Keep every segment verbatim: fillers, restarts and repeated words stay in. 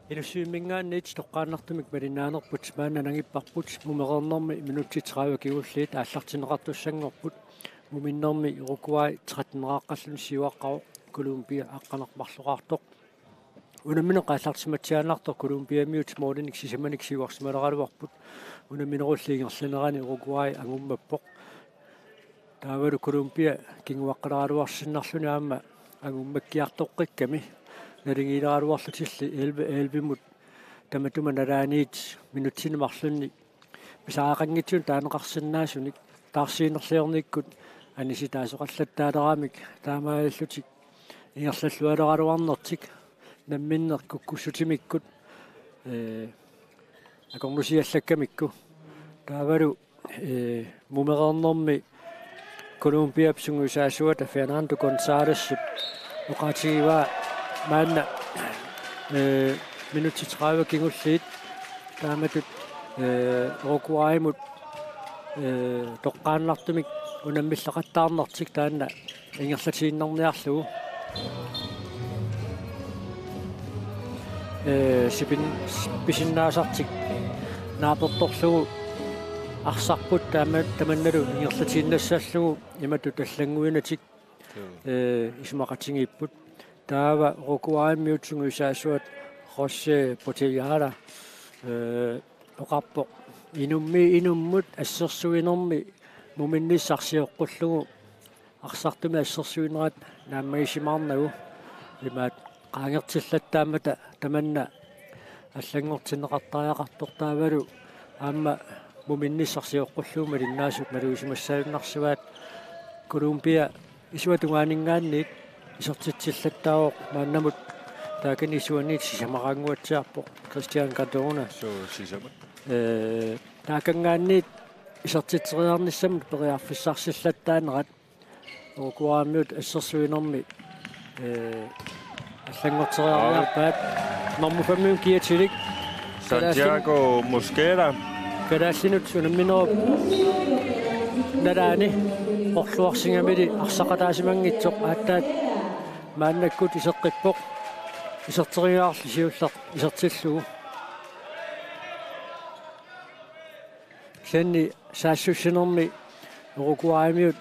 Inussivimminngaanniit toqqaannartumik malinnaanerput maanna nangipparput, mumereernermi minutsit tredive kingulliit aallartinneqartussanngorput, muminnermi Uruguay tretten-eqarluni siuaqqavoq, Colombia aqqaneq-marloqartoq. Unammineq aallartissimatsiaannartoq Colombiamiut målinik sisamanik siuarsimaleraluarput, unamminerulli ingerlanerani Uruguay angummappoq. Taavalu Colombia kinguaqqaleraluarsinnarluni aamma angummakkiartoqqikkami, naligiileraluarlutilli elleve elleve-mut tamatuma nalaaniit minutsini marlunni pisariaqanngitsunik taaneqarsinnaasunik, taarsiinerliornikkut anisitaasoqallattaaleramik, taamaalillutik ingerlallualeraluarnertik namminneq kukkussutimikkut, ee, akornusiallakkamikku. Taavalu, ee, mumereernermi Colombiap sungiusaasuata Fernando Gonzálezip oqaatigivaa maanna, ee, minutsit tredive kingulliit taamatut, ee, Uruguaymut, ee, toqqaannartumik unammilleqattaarnertik taanna ingerlatiinnarniarlugu. Ee, sipin-, pisinnaasartik naapertorlugu arsarput taama-, tamannalu ingerlatiinnassallugu imatut allannguinatik, ee, isumaqatigiipput. Taava Uruguaymiut sungiusaasuat José Botellada, ee, oqarpoq: Inummi-, inummut assersuinermi muminnissaq sioqqullugu arsartumik assersuinerat naammagisimaarnagu, imaat qaangertillattaammata tamanna allanngortinneqartariaqartoq. Taavalu aamma muminnissaq sioqqullugu malinnaasut malugisimasunnarsivaat. Colombia isuata tungaaninngaanniit isertitsillattaavoq maannamut taakani isuaniit sisamaqannguatsiarpoq Cristian Cardona. Suu, sisamat. Ee, taakanngaanniit isertitseriarnissamut periarfissarsillattaanerat Uruguaymiut assersuinermi, ee, allanngorteriarniarpaat. Nummer fem-imut kiatilik Santiago Mosquera. Kalaallinut unamminerup nalaani orluarsigamili arsaqataasimanngitsoq aatsaat maannakkut iseqqippoq. Iserterigaarli siulleq isertillugu. Kisianni saassussinermi Uruguaymiut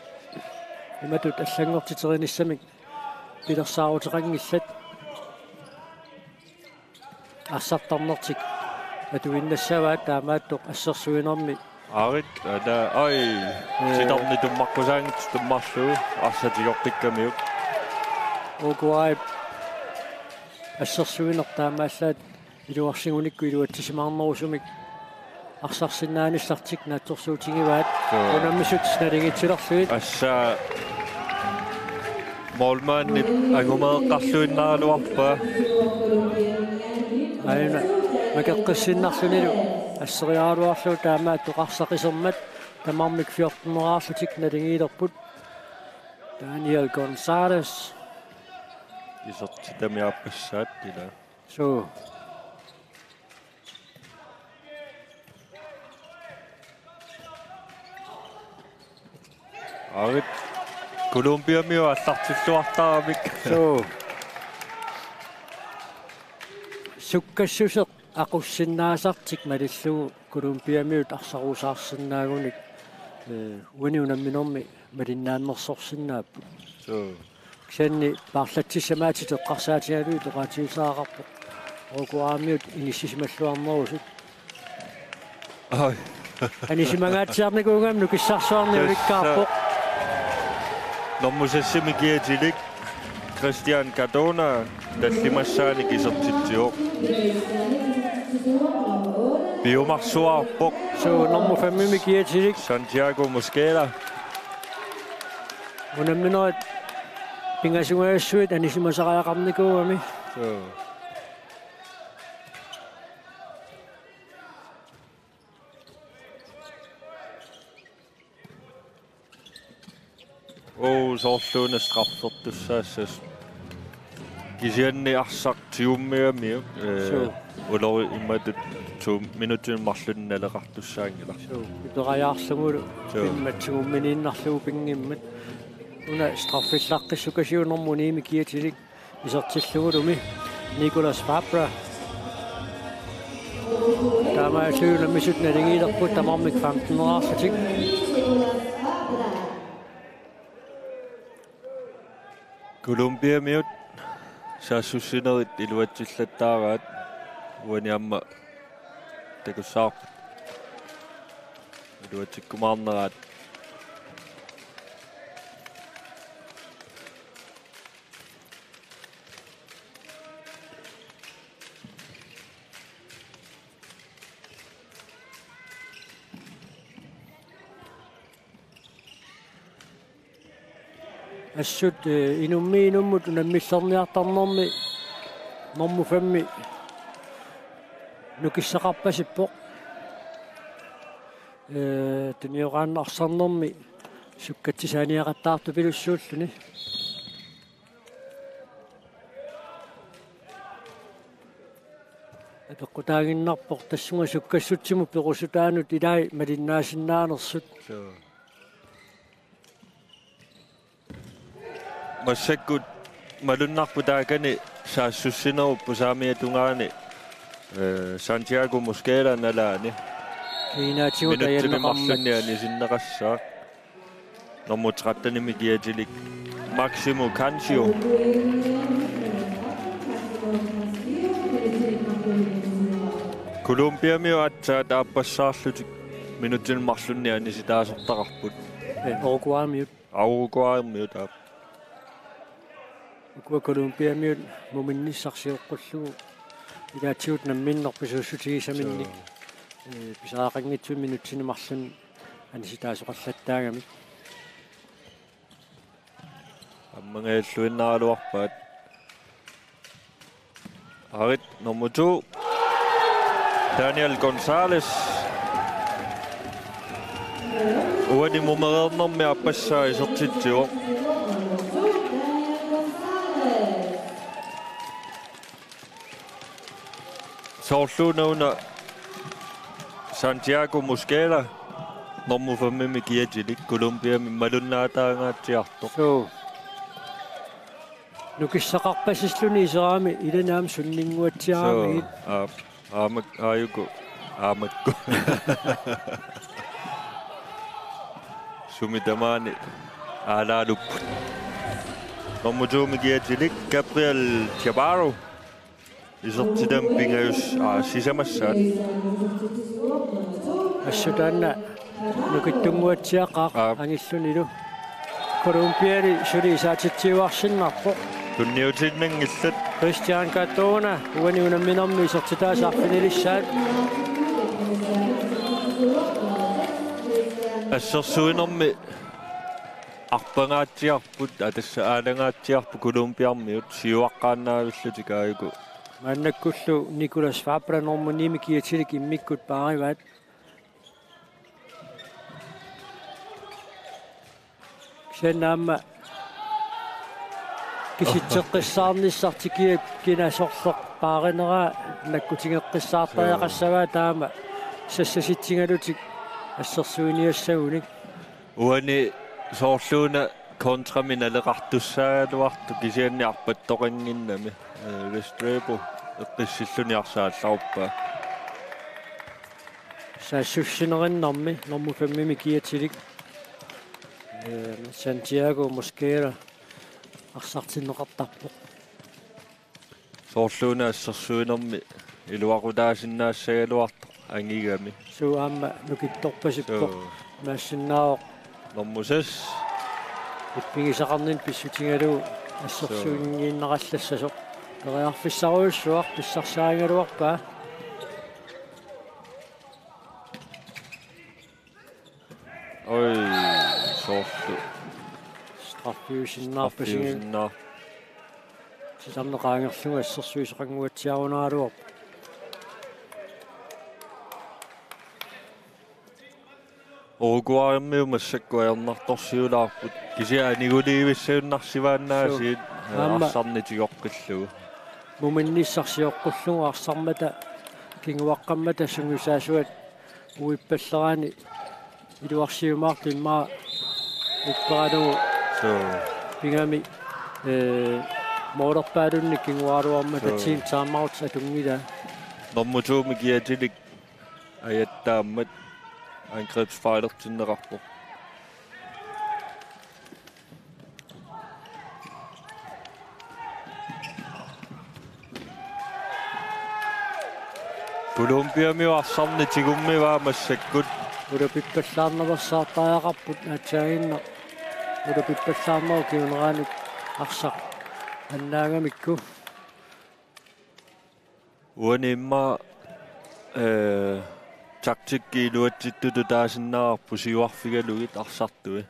imatut allanngortiterinissamik pilersaaruteqanngillat. Arsartarnertik atuinnassavaat taamaattoq assersuinermi. Aarit, ala, ai, ee, sitarni tummaqqusaanngitsoq tummarlugu arsaq tigoqqikkamiuk. Uruguayp assersuineq taamaallaat iluarsigunikku iluatsisimaarnerusumik arsarsinnaanissatik naatsorsuutigivaat. Joo. Unammisut naligiitsilerlugit. Assa målmandip angumeeqqarluinnaraluarpaa. Aajuna makeqqissinnarlunilu asseriaraluarlugu taamaattoq arsaq isermat tamarmik fjorten-eraarlutik naligiilerput. Daniel González. Isertitamiaappassaat ila. Suu. Aarit. Colombiamiut aallartilluartaramik. Suu. Sukkassuseq aqussinnaasartik malillugu Colombiamiut arsaruusaarsinnaagunik, ee, uani unamminermi malinnaannersorsinnaapput. Suu. Kisianni paarlatsissamaatitut eqqarsaatigalugit oqaatigisariaqarpoq Uruguaymiut inissisimalluarnerusut. Ai. Anisimangaatsiarnikuugami nukissarsuarni. Tassa ulikkaarpoq. Nummer seks-imi kiatilik Cristian Cardona tallimassaanik isertitsivoq. Piumarsuaarpoq. Suu, nummer fem-imi kiatilik Santiago Mosquera. Unamminerit pingasungajassuit anisimasariaqarnikuugami. Suu. Oo, soorluuna straffertussaassasut. Kisianni arsaq tigummigamiuk, ee, suu, ulori imatut to minutsinik marlunnik naleqartussaanngilaq. Suu, iperajaarlugulu. Suu. Pimmat tigumminiinnarlugu pinngimmat. Una straffillaqqissukasiuk nummer ni-imi kiatilik isertillugulumi Nicolas Fabre. Taamaalilluni unammisut naligiilerput tamarmik femten-eraarlutik. Colombiamiut saassussinerit iluatsillattaaraat, uani aamma takussavarput iluatsikkumaarneraat. Assut, eh, inummiit inummut unammillerniartarnermi normu femmi nukissaqarpasippoq. Eh, tunioraanni arsarnermi sukkatsisaaniaqattaartupilussuulluni. Apeqqutaaginnarpoq tassunga sukkassutsimut perusutaanut ilai malinnaasinnaanersut. Suu. Massakkut malunnarpoq taakani saassussinerup pusaamiata tungaani, eh, Santiago Mosquera nalaani. Kiinaatigut minutsimik marlunnik ajanneqarmat anisinneqassaaq. Nummer tretten-imi kiatilik Maximo Cancio. Colombiamiut aatsaat aappassaarlutik minutsimik marlunnik anisitaasortaqarput. Eh, Uruguaymiut. Uruguaymiut aap. Ukua Colombiamiut muminnissaq sioqqullugu ilaatigut namminneq pisuussutigisaminnik. Suu. Eh, pisariaqanngitsumik minutsimik marlunnik anisitaasoqallattaagamik. Aamma angajalluinnaraluarpaat. Arit nummer to. Daniel Gonzalez. Uani mumereernermi aappassaa isertitsivoq. Soorluuna una Santiago Mosquera, nummer fem-imi kiatilik, Colombiami malunnaataangaatsiartoq. Suu. Nukissaqarpasilluni iserami ilani aamma sunninnguatsiaramigit. Suu, aap, aamak, aajuku, aamakku. Sumi tamaani aalaalupput. Nummer to-mi kiatilik Gabriel Chaparro. Isertitami pingajus-, aa, sisamassaat. Assut taanna nukittunnguatsiaqaaq. Aap. Angillunilu. Colombiali suli isaatitsiuarsinnarpoq. Tunniutiinnanngillat. Cristian Cardona, uani unamminermi isertitaasa arfinilissaat. Assersuinermi arpangaatsiarput, aa, tassa aalangaatsiarput Colombiarmiut siuaqqaannaavillutik aajuku. Maannakkullu Nicolas Fabra nummer ni-mi kiatilik immikkut paarivaat. Kisianni aamma kisitseqqissaarnissaq tikiat kina sorleq paarineraa nakkutigeqqissaartariaqassavaa taama sassasitsigalutik assersuiniassagunik. Uani soorluuna kontramik naleqartussaagaluartoq kisianni arpattoqannginnami. Eh, Restrepo eqqissilluni arsaq aallarpaa. Saassussinerinnarmi nummer fem-imi kiatilik, eh, Santiago Mosquera arsartinneqartarpoq. Soorluuna assersuinermi iluaqutaasinnaassaagaluartoq angigami. Suu aamma nukittorpasippoq. Suu. Naassinnaavoq. Nummer seks. Ippigisaqarninni pissutigalugu assersuinngiinnarallassasoq. Periarfissarujussuaq pissarsiarigaluarpaa. Oj, soorlu. Straffiusinnaarpasiga. Straffiusinnaar-. Sisamneqaangerlugu assersuisoqannguatsiarunaraluarpoq. Uruguaymiut massakkut ajornartorsiulaarput. Kisianni aniguliivissagunnarsivaannaasiit. Suu. Aamma arsarneq tigoqqillugu. Muminnissaq sioqqullugu arsarmata kinguaqqammata sungiusaasuat uippalleraani iluarsiumaartoq immaqa upperalugu. Suu. Pigami, eh, moolerpaalunnik kinguaraluarmata. Suu. Team timeout atunngilaa. Nummer to-mi kiatilik ajattaammat angrebsfejlertinneqarpoq. Colombiamiut arsarneq tigummivaa massakkut. Ulapippallaarnerpaartariaqarput aatsaannguaq. Ulapippallaarnerup kinguneranut arsaq annaagamikku. Uani immaqa, eh, taktikki iluatsittutut taasinnaavarput siuarfigalugit arsartui.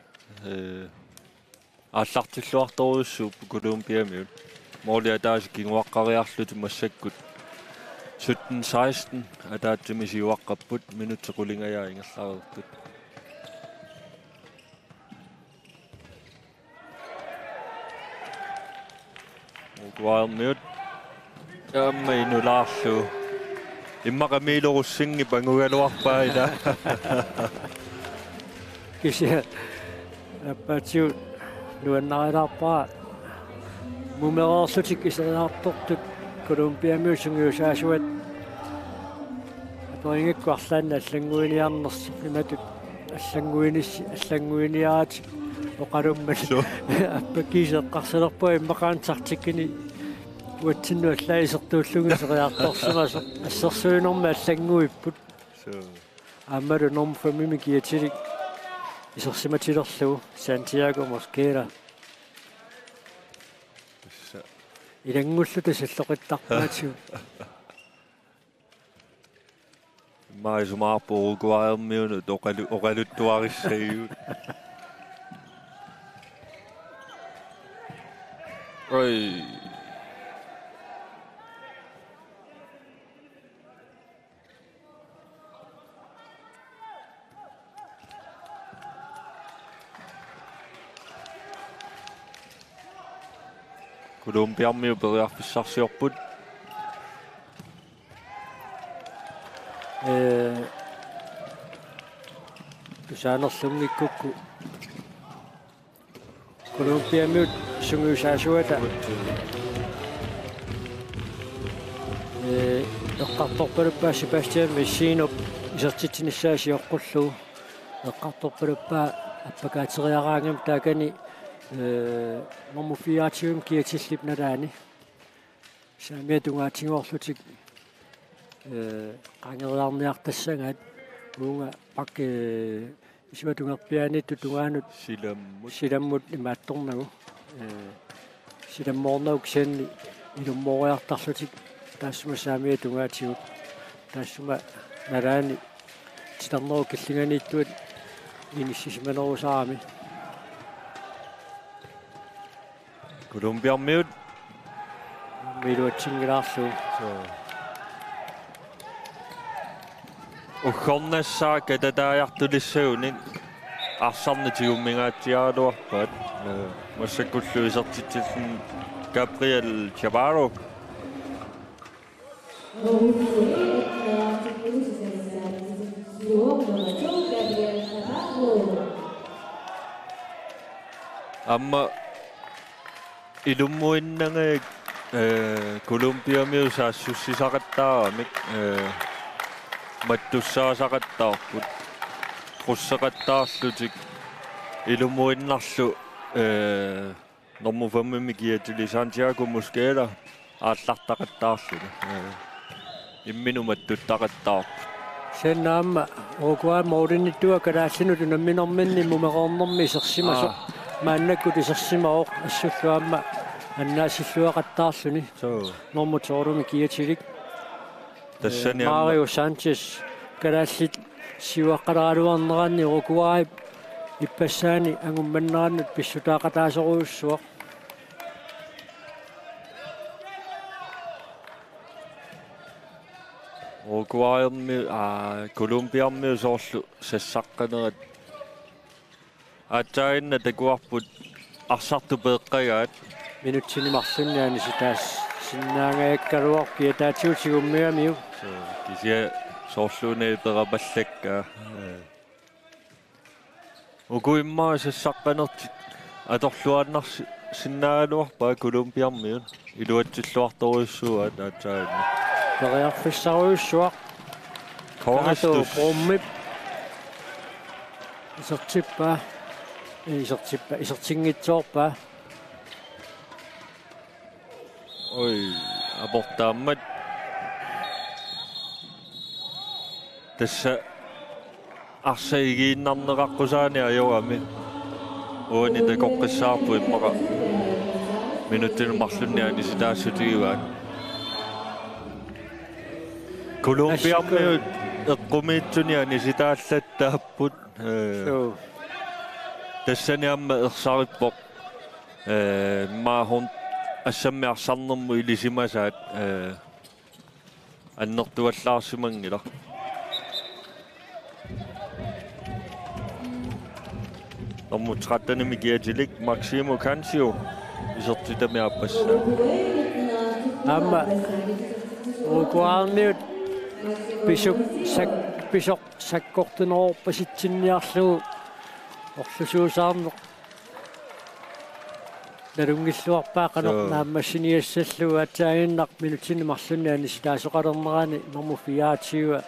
Eh, aallartilluartorujussuupput Colombiamiut. Måli ataaseq kinguaqqariarlutik massakkut sytten seksten ataatsimik siuaqqapput, minutsit qulingajaat ingerlareersut. Uruguaymiut. Aamma inulaarlugu. Immaqa Milo Rosing pangugaluarpaa ila. Kisianni aappaatsigut nuannarilaarpara. Mumereerlutik iseriartortut Colombiamiut sungiusaasuat. Aperigakku arlaannik allannguiniarnersoq imatut allannguinis-, allannguiniaratik oqalummat. Suu. Aappaa kiisa eqqarsalerpunga immaqa taktikkini uatsinnut allaat isertuullunga iseriartorsimasoq. Assersuinermi allannguipput. Suu. Aammalu nummer fem-imi kiatilik isersimatilerlugu Santiago Mosquera. Tassa. Ilanngulluta salloqittarpaatigut. Immaqa isumaqarpunga Uruguaymiunut oqalu-, oqaluttuarissagigut. Oj. Colombiamiut periarfissarsiorput. Ee, tusaanerlunngikkukku Colombiamiut sungiusaasuata. Ee, eqqartorpaluppaa Sebastian Messinop isertitsinissaa sioqqullugu. Eqqartorpaluppaa appakaateriaraangami taakani, ee, nummer fireogtyve kiatillip nalaani. Saamiata tungaatigoorlutik, ee, qangereerniartassagaat uunga pak-, ee, isumatungerpiaaniittut tungaanut silammut. Silammut imaattornagu. Ee, silammoornagu kisianni ilummooriartarlutik taassuma saamiata tungaatigut. Taassuma nalaani titarnerup killinganiittuat inissisimanerusarami. Colombiamiut. Miluatsingilaarlu. Suu. Uggornassaaq katataajartulissagunik arsarneq tigummingaatsiaraluarpaat. Ee, massakkullu isertitsilluni Gabriel Chavarro. Aamma ilummuinnagit, ee, Colombiamiut saassussisaqattaaramik, ee, mattussaasaqattaarput. Qusseqattaarlutik ilummuinnarlu, ee, nummer fem-imi kiatili Santiago Mosquera aallartaqattaarluni. Ee, imminut mattuttaqattaarput. Kisianni aamma Uruguay målimiittuaq kalaallinut unamminerminni mumereernermi isersimasoq. Aa. Maannakkut isersimavoq assullu aamma annaasilluaqattaarluni. Suu. Nummer tolv-imi kiatilik. Tassani aamma Mario Sanchez kalaallit siuaqqaleraluarneranni Uruguay ippassaani angummannerannut pissutaaqataasorujussuaq. Uruguaymi, aa, Colombiamiut soorlu sassaqqanerat. Aatsaannguaq takuarput arsartut peeqqagaat. Minutsini marlunni anisitaasinnaangajakkaluarpoq kiataatigut tigummigamiuk. Suu, kisianni soorluuna iperapallakka. Uku immaqa sassaqqanertik atorluaannarsi-, sinnaagaluarpaat Colombiamiut. Iluatsilluartorujussuuaat aatsaannguaq. Periarfissarujussuaq. Koristus. Brummip. Isertippaa. Isertippaa. Isertinngitsoorpaa. Oj, aportaammat. Tassa arsaq igiinnarneqaqqusaani ajorami. Uani takoqqissaarput immaqa. Minutsinut marlunni anisitaassutigivaat. Colombiamiut eqqumiitsunik anisitaallattaapput. Ee, Suu. Tassani aamma ersarippoq. Ee, maahun assammi arsarnermut ilisimasaat. Ee, annertuallaarsimanngilaq. Nummer tretten-imi kiatilik Maximo Cancio isertitami aappassaa. Aamma Uruguaymiut pisuk sak-, pisoq sakkortunerorpasitsinniarlugu orlusuusaarneq nalunngilluarpaa qanoq Suu. naammassiniassallugu, aatsaaginnaq minutsinni marlunni anisitaasoqalernerani nummer fireogtyve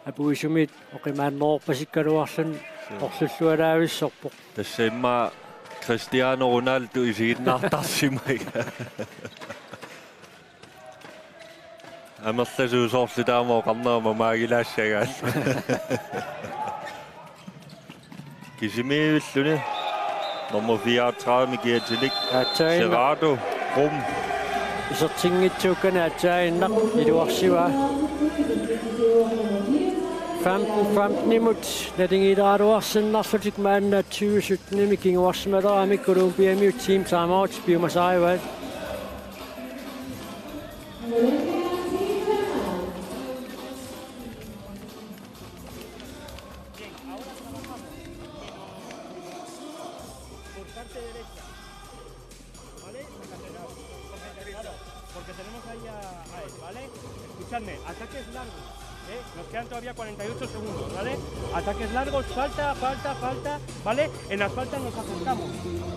apuisumiit oqimaanneruppasikkalaarluni orlullualaavissorpoq. Tassa immaqa Cristiano Ronaldo isiginnaartarsimagaa. Amerlasuut soorlu taama oqarnera mamaagilaassagaa. Kisimiivilluni. Nummer fireogtredive-mi kiatilik. Aatsaaginnaq. Gerardo Brum. Isertinngitsuukkani aatsaaginnaq iluarsivaa. Femten femten-imut nalingiileraluarsinnarlutik maanna tyve sytten-imi kinguarsimaleramik Colombiamiut team timeout piumasarivaat. Por parte derecha. ¿Vale? Porque tenemos ahí a, a él, ¿vale? Escuchadme, ataques largos, ¿eh? Nos quedan todavía cuarenta y ocho segundos, ¿vale? Ataques largos, falta, falta, falta, ¿vale? En las faltas nos acercamos,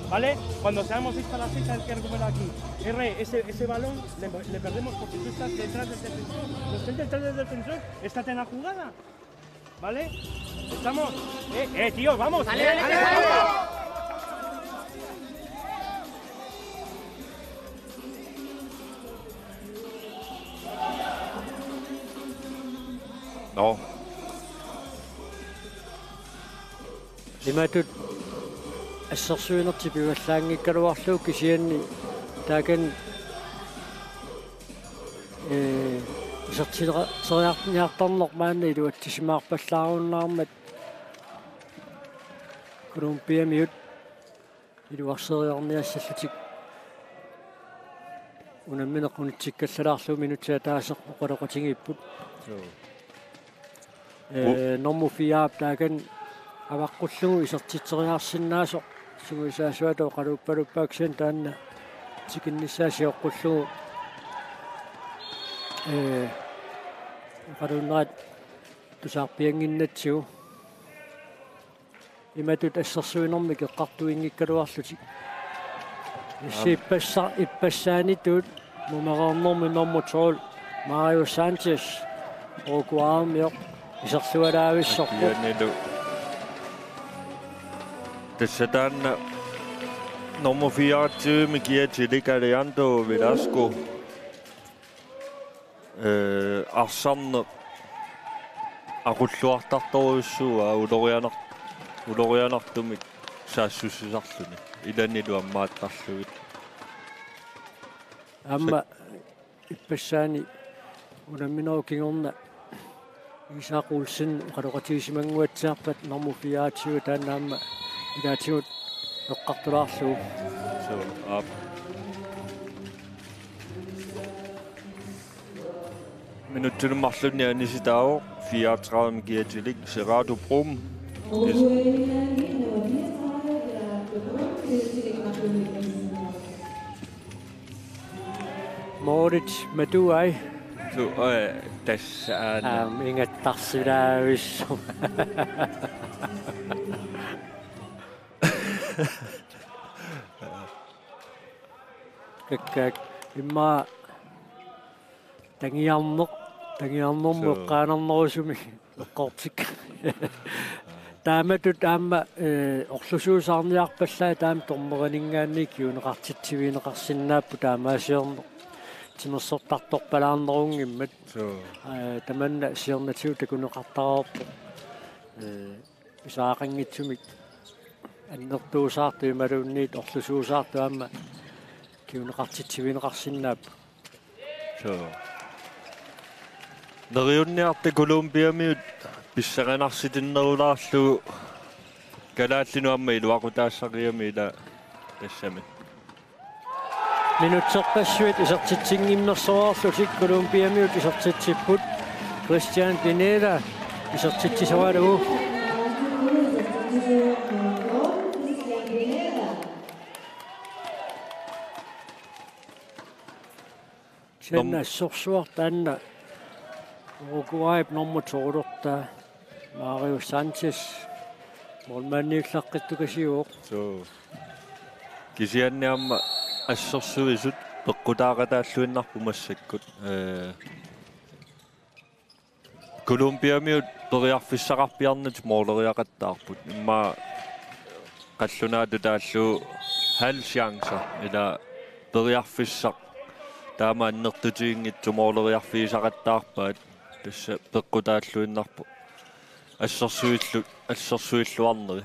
¿vale? Cuando seamos seis para seis hay que recuperar aquí. R, ese, ese balón le, le perdemos porque tú estás detrás del defensor. No estés detrás del defensor, estate en la jugada. ¿Vale? ¿Estamos? Eh, eh, tío, vamos. Vale, vale, vale. Nå. Imatut assersuinertik pivallaanngikkaluarlugu kisianni taakani ee, isertitseriarniartarneq maanna iluatsisimaarpallaarunnaarmat Colombiamiut iluarseriarniassallutik unammineq unitsikkallarlugu minutsit ataaseq oqaloqatigiipput. Ee, nummer fire-p taakani avaqqullugu isertitseriarsinnaasoq sungiusaasuata oqaluuppaluppaat kisianni taanna tikinnissaa sioqqullugu ee, oqaluunnerat tusaarpiannginnatsigu. Imatut assersuinermik eqqartuinngikkaluarlutik. Issi ippassa-, ippassaanitut mumereernermi nummer tolv, Mario Sanchez, Uruguaymioq, iserlualaavissorpoq. Kianilu. Tassa taanna nummer fireogtyve-mi kiatilik Alejandro Velasco. Ee, arsarneq aqulluartartorujussuuaa ulorianar-, ulorianartumik saassussisarluni. Ilanilu ammaattarlugit. Aamma ippassaani unamminerup kingorna Isak Olsen oqaloqatigisimanguatsiarpat nummer fireogtyve taanna aamma ilaatigut eqqartulaarlugu. Suu, aap. Minutsinut marlunni anisitaavoq fireogtredive-mi kiatilik Gerardo Brum. Moritz Matuai. Suu, ee, tassa aana. Aam, ingattarsilaavissoq. Kakkaak immaqa tangiarneq Tangiarnermut Suu. Eqqaanarnerusumik eqqortik. Taamatut aamma, eh, orlusuusaarniarpallaat taama dommerininngaanniit kinguneqartitsivigineqarsinnaapput taamaasiorneq timersortartorpalaarnerunngimmat. Suu. Eh, tamanna siornatigut takuneqartareerpoq. Eh, pisariaqanngitsumik annertuusaartut imaluunniit orlusuusaartut aamma kinguneqartitsivigineqarsinnaapput. Suu. Neriunniarta Colombiamiut pissanganarsitinnerulaarlugu kalaallinut aamma iluaqutaassagami ila tassami. Minutserpassuit isertitsinngimmersoreerlutik Colombiamiut isertitsipput. Christian Pineda isertitsisoralugu. Sen Nom- assorsuaq taanna Uruguayp nummer to-rtaa Mario Sanchez målmandiullaqqittukasiuvoq. Suu. Kisianni aamma assorsuisut peqqutaaqataalluinnarput massakkut. Eh, Colombiamiut periarfissaqarpiarnatik måleriaqattaarput. Immaqa qallunaatut taallugu halv chance ila periarfissaq taama annertutiginngitsoq måleriarfigisaqattaarpaat. Tassa peqqutaalluinnarpoq. Assorsuillu-, assorsuilluarneri.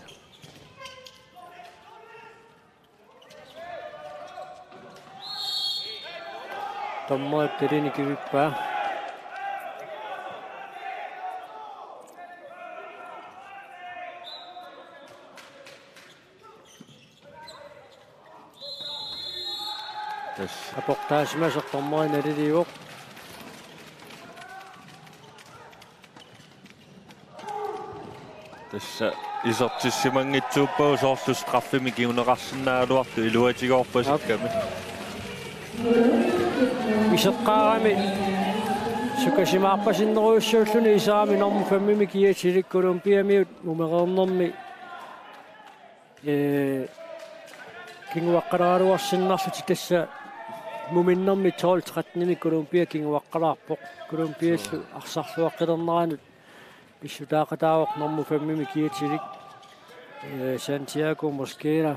Dommerip talini kivippaa. Tassa. Aportaasimasoq dommeri naliliivoq. Tassa isertissimanngitsuuppagu soorlu straffimik kinguneqarsinnaagaluartoq iluatigoorpasikkami. Iseqqaarami sukasimaarpasinnerujussuulluni iserami nummer femmimi kiatilik Colombiamiut mumereernermi, eh, kinguaqqalaaraluarsinnarlutik tassa muminnermi tolv tretten-imi Colombia kinguaqqalaarpoq. Colombiallu arsarluaqqilerneranut pissutaaqataavoq nummer femmimi kiatilik, eh, Santiago Mosquera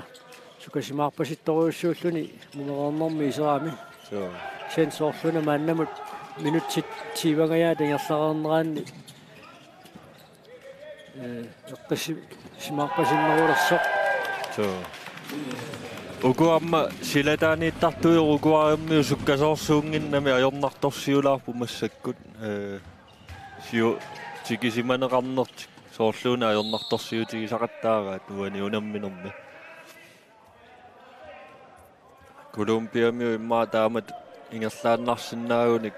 sukasimaarpasittorujussuulluni mumereernermi iserami. Suu. Sen soorluna maannamut minutsit tyve-nngajat ingerlareerneranni, eh, eqqissi-, simaarpasinnerulersoq. Suu. Uku aamma silataaniittartui Uruguaymiut sukkasoorsuunnginnami ajornartorsiulaarput massakkut. Eh, siu-, tikisimaneqarnertik soorluuna ajornartorsiutigisaqattaaraat uani unamminermi. Colombiamiut immaqa taamatut ingerlaannarsinnaagunik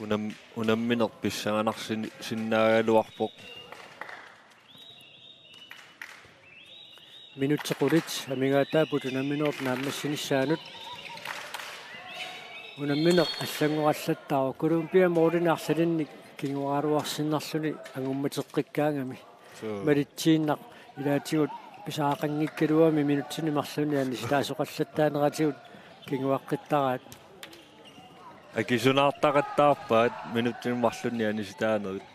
unam-, unammineq pissanganarsin-, sinnaagaluarpoq. Minutsit qulit amigaataapput unamminerup naammassinissaanut. Unammineq allanngorallattaarpoq Colombia målinik arlalinnik kinguaqqalaarsinnarluni angummateqqikkaangami. Suu. Malitsiinnaq ilaatigut pisariaqanngikkaluami minutsini marlunni anisitaasoqallattaaneratigut kinguaqqittaraat. Akisunaartaqattaarpaat minutsini marlunni anisitaanerit.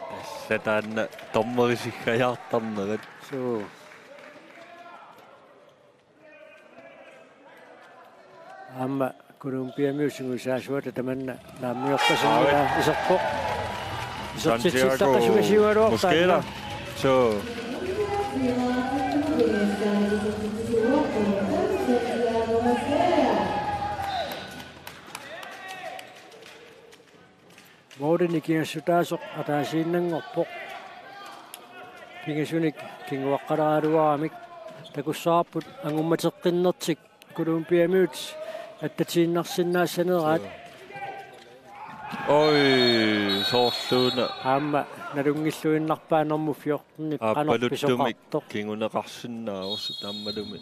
Tassa taanna dommerisigajaartarnerat. Suu. Aamma Colombiamiut sungiusaasuata tamanna naammiorpassuunngilaq iserpoq. Santiago Mosquera. Suu. Målini kingassutaasoq ataasiinnanngorpoq. Pingasunik kinguaqqalaaraluaramik takussavarput angummateqqinnertik Colombiamiut attatiinnarsinnaassanerat. Oj, soorluuna. Aamma nalunngilluinnarpaa nummer fjorten-ip qanoq aappaluttumik pisoqartoq. Kinguneqarsinnaavoq taamaalumi.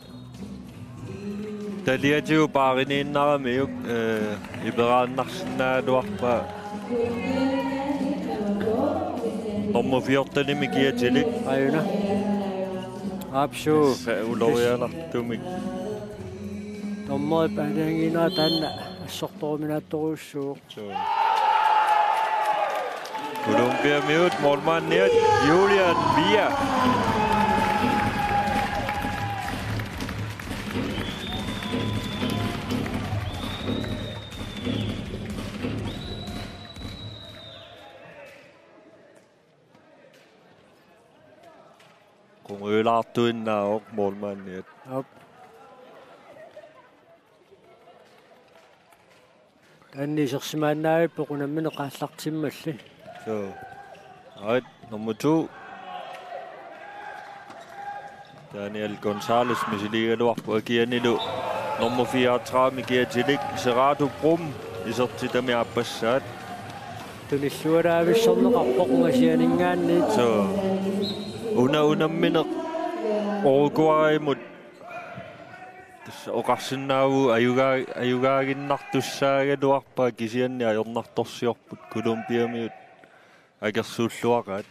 Taliatigut paariniinnaramiuk, eh, iperaannarsinnaagaluarpaa. Nummer fjorten-imi kiatilik. Ajuna. Aapsuu. Tassa ulorianartumik. Dommerip aalajangiinera taanna Sortoruminaattorujussuuvoq. Suu. Colombiamiut målmandiat Julian Villa. Qungujulaartuinnaavoq målmandiat. Aap. Taanna isersimaannaavippoq unammineq aallartimmalli. Suu. Ait, nummer to. Daniel Gonzalez misiliigaluarpoq, akianilu nummer fireogtredive kiatilik Serato Brum isertitami aappassaat. Tunillualaavissorneqarpoq ungasianinngaanniit. Suu. Una unammineq Uruguaymut tassa oqarsinnaavugut ajugaa-, ajugaaginnartussaagaluarpaat, kisianni ajornartorsiorput Colombiamiut akersuulluaqaat.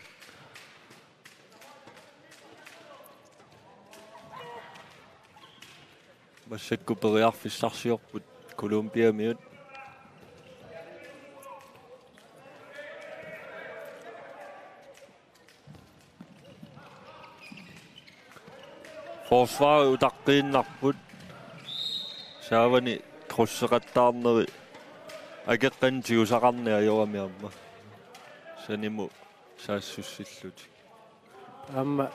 Massakkut periarfissarsiorput Colombiamiut. Forsvaret utaqqiinnarput. Saavani krydseqattaarneri akeqqanik tigusaqarneq ajorami aamma. Sanimut saassussillutik. Aamma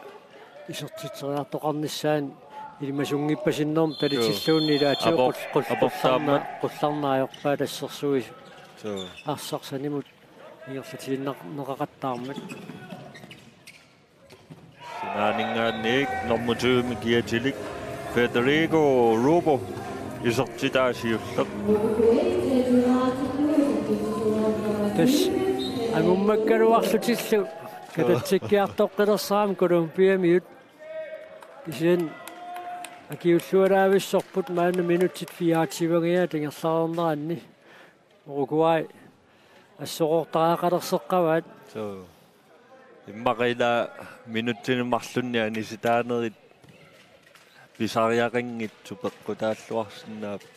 isertitseriartoqarnissaanut ilimasunngippasinnermut talitilluunniit ilaatigut Apoq-, qul-, qul-, aportaammat. Qullarna-, qullarnaajorpaat assersuisut. Suu. Arsaq sanimut ingerlatiinnaqaqattaarmat. Sinaaninngaanniit nummer tyve-mi kiatilik Federico Rubo isertitaa siulleq. Tassa angummakkaluarlutillu katatsikkiartoqqilersaramik Colombiamiut. Kisianni akiullualaavissorput maanna minutsit fireogtyve-ngiaat ingerlareerneranni. Uruguay assoroortariaqalerseqqavaat. Suu. Immaqa ila minutsini marlunni anisitaanerit pisariaqanngitsut peqqutaalluarsinnaapput.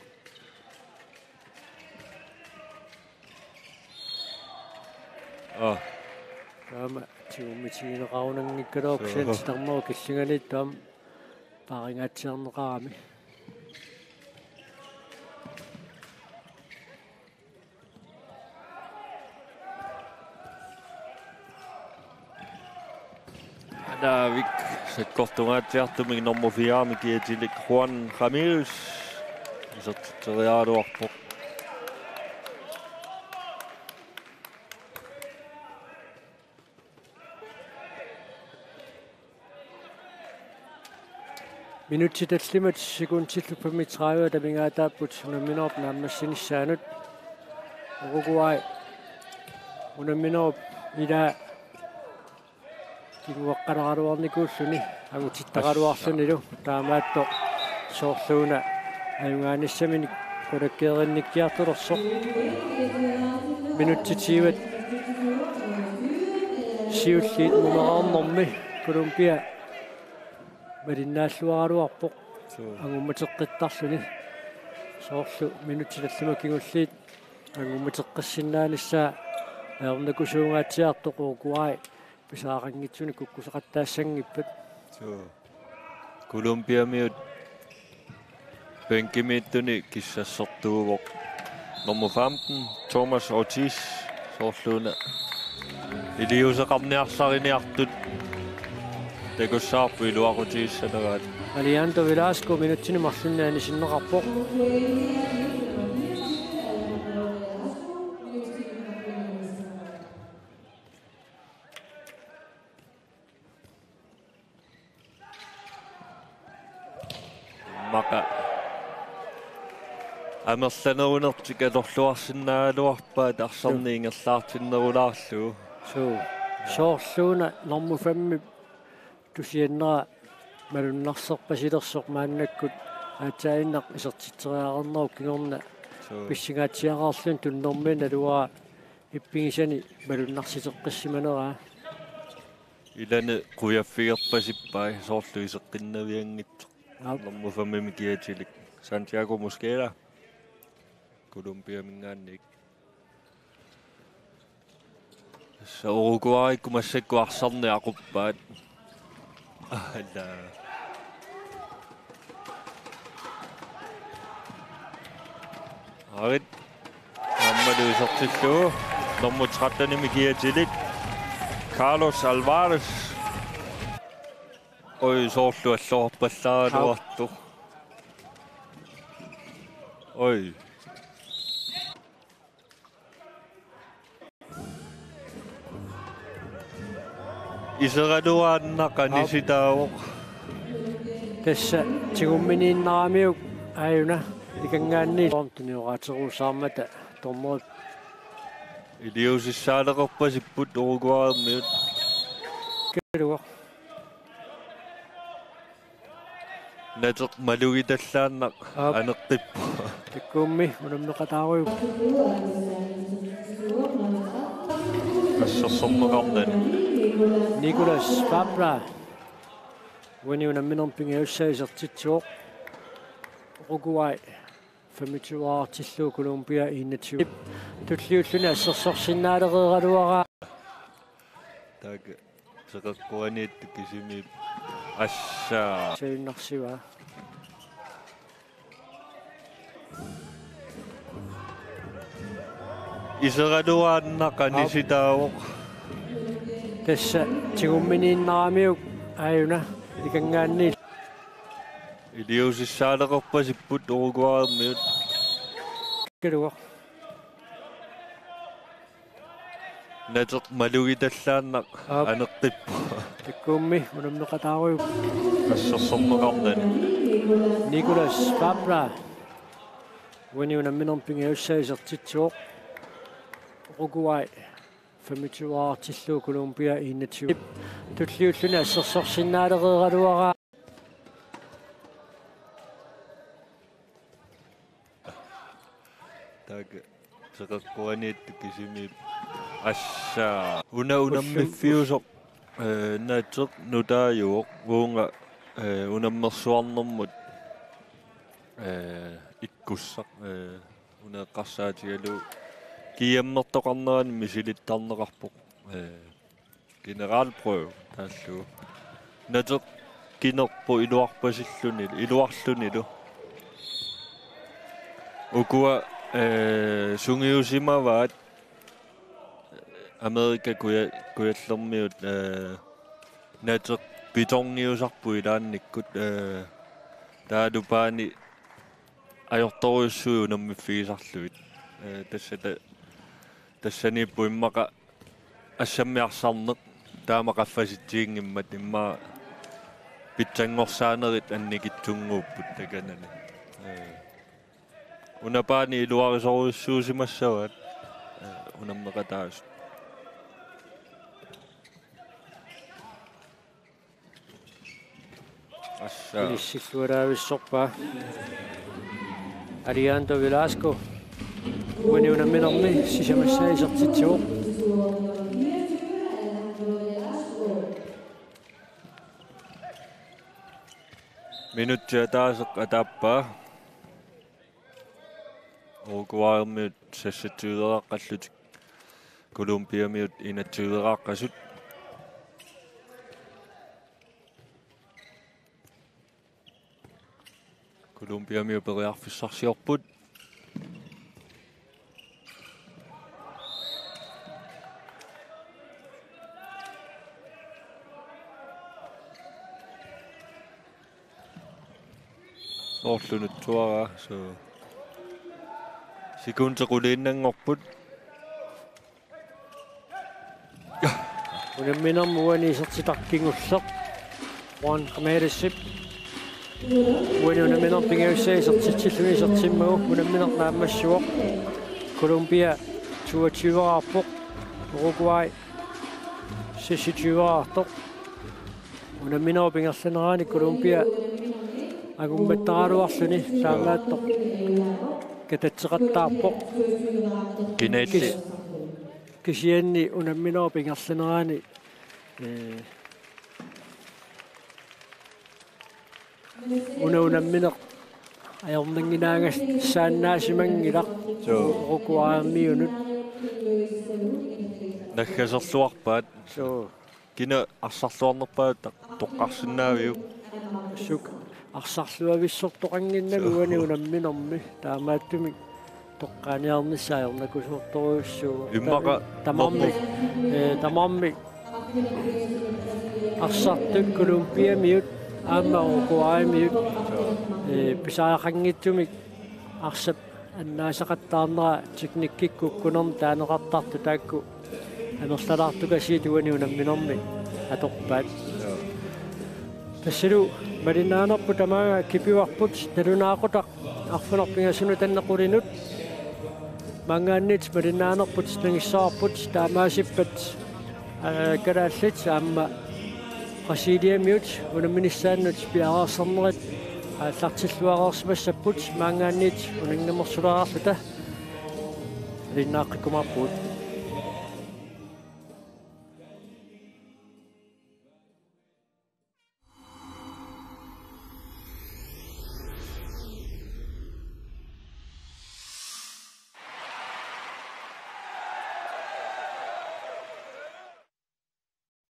Aa. Taama tigummitigineqarunanngikkaluarpoq. Suu. Kisianni titarnerup killinganiittoq aamma paaringaatsiarneqarami. Anaavik sakkortungaatsiartumik nummer fire-mi kiatilik Juan Ramírez isertitseriaraluarpoq. Minutsit tallimat sekundillu femogtredive amigaataapput unamminerup naammassinissaanut. Uruguay unamminerup ilaa kinguaqqaleraluarnikuulluni angutittaraluarlunilu, taamaattoq soorluuna ajugaanissaminik qulakkeerinnikkiartulersoq. Minutsit tyvet siulliit numeraarnermi Colombia malinnaalluaraluarpoq. Suu. Angummateqqittarluni. Soorlu minutsit tallimat kingulliit angummateqqissinnaanissaa ajornakusuungaatsiartoq Uruguay pisariaqanngitsunik kukkusaqattaassanngippat. Suu. Colombiamiut bænkimiittuni kissassortuuvoq nummer femten, Thomas Ortiz, soorluuna iliuuseqarniarsariniartut takussavarput iluaqutigissavaraat. Alejandro Velasco minutsini marlunni anisinneqarpoq. Immaqa amerlanerunertik atorluarsinnaagaluarpaat arsarneq ingerlaartinnerulaarlugu. Suu. Soorluuna normu femmi tusiannera malunnarserpasilersoq maannakkut aatsaannaq isertitseriarnerup kingorna. Suu. Pissangaatsiareerluni tunnermiit naluara ippigisani malunnarsiteqqissimaneraa. Ilani qujaffigerpasippai soorlu iseqqinnavianngitsoq. Aap. Normu femmimi kiatilik Santiago Mosquera. Colombiaminngaanniit. Tassa Uruguayikkut massakkut arsarneq aquppaat. Alla. Arit. Aammalu isertillugu. Nummer trettenimik kiatilik. Carlos Alvarez. Oj, soorlu alloorpallaaraluartoq. Oj. Iseraluaannaq anisitaavoq. Tassa tigumminiinnaramiuk aajuna ikanngaanniit. Tunioraatseruussaarmata dommerit. Iliuusissaaleqerpasipput Uruguaymiut. Kaluaq. Nateq malugitallaannaq. Aap. Aneqqippoq. Takkuummi unammeqataarujuk. Assersorneqarnani. Nicolas Fabra. Uani unamminermi pingajussaa isertitsivoq. Uruguay femogtyve artillugu Colombia enogtyve. Tulliulluni assersorsinnaalereeraluaraa. Taakku teqeqquaniittut kisimiippoq. Assa. Sajunnarsiva. Iseraluaannaq anisitaavoq. Tassa tigumminiinnaramiuk aajuna ikanngaanniit. Iliuusissaaleqerpasipput Uruguaymiut. Kaluaq. Nateq malugitallaannaq. Aap. Aneqqippoq. Takkuummi unammeqataarujuk. Assersorneqarnani. Nicolas Fabra. Uani unamminermi pingajussaa isertitsivoq. Uruguay femogtyve artillugu Colombia enogtyve. Tulliulluni assersorsinnaalereeraluaraa. Taakku teqeqquaniittut kisimiippoq. Assa. Una unammiffiusoq, eh, Nateq nutaajuvoq uunga, eh, unammersuarnermut, eh, ikkussaq, eh, una eqqarsaatigalugu GM-ertoqarnerani misilittarneqarpoq. Eh, generalprøve taallugu. Nateq kinerpoq iluarpasilluni, iluarlunilu. Ukua, eh, sungiusimavaat Amerika kuja-, kujallermiut, eh, Nateq betongiusarpoq ilaannikkut, eh, taavalu paani ajortorujussuit unammiffigisarlugit. Eh, tassa ta-, tassaniippoq immaqa assammi arsarneq taama qaffasitsiginngimmat immaqa pitsanngorsaanerit annikitsunnguupput takanani. Eh, una paani iluarisorujussuusimassavaat, eh, unammeqataasut. Assa. Inissilluaraavissorpaa Alejandro Velasco. Uani unamminermi sisamassaa isertitsivoq. Minutsit ataaseq ataappaa. Uruguaymiut seksogtyveraqqallutik. Colombiamiut enogtyveraqqasut. Colombiamiut periarfissarsiorput. Soorlu nutsuaraa, so. Sekundi quliinnanngorput. Unamminermi uani isertitaq kingulleq. Juan Ramirezip. Uani unamminermi pingajussaa isertitsilluni isertimmagu unammineq naammassivoq. Colombia toogtyveraarpoq. Uruguay seksogtyveraartoq. Unamminerup ingerlanerani Colombia angummattaraluarluni taamaattoq katatseqattaarpoq. Kinaassuseq. Kis-, kisianni unamminerup ingerlanerani, eh, una unammineq Ajornannginnaagassimaanngilaq. Suu. Uruguaymiunut. Naggaserluarpaat. Suu. Kina arsarluarnerpaat toqqarsinnaaviuk? Suu. Arsarluavissortoqannginnami. Suu. Uani unamminermi. Taamaattumik toqqaaniarnissaa ajornakusoortorujussuuvoq. Immaqa tamarmik, normu- ee, tamarmik arsartut Colombiamiut aamma Uruguaymiut, ee, pisariaqanngitsumik arsap annaasaqattaarnera teknikkikkut kukkunermik taaneqartartut taakku amerlalaartukasiit uani unamminermi atorpaat. Tassalu malinnaanerput tamaanga kipivarput nalunaaqutaq arfineq-pingasunut tanneq qulinut. Maanngaanniit malinnaanerput nangissavarput taamaasippat, aa, kalaallit aamma Brasiliamiut unamminissaannut piareersarnerit aallartilluareersimassapput maanngaanniit unanngamersulaareerluta. Malinnaaqqikkumaarpugut.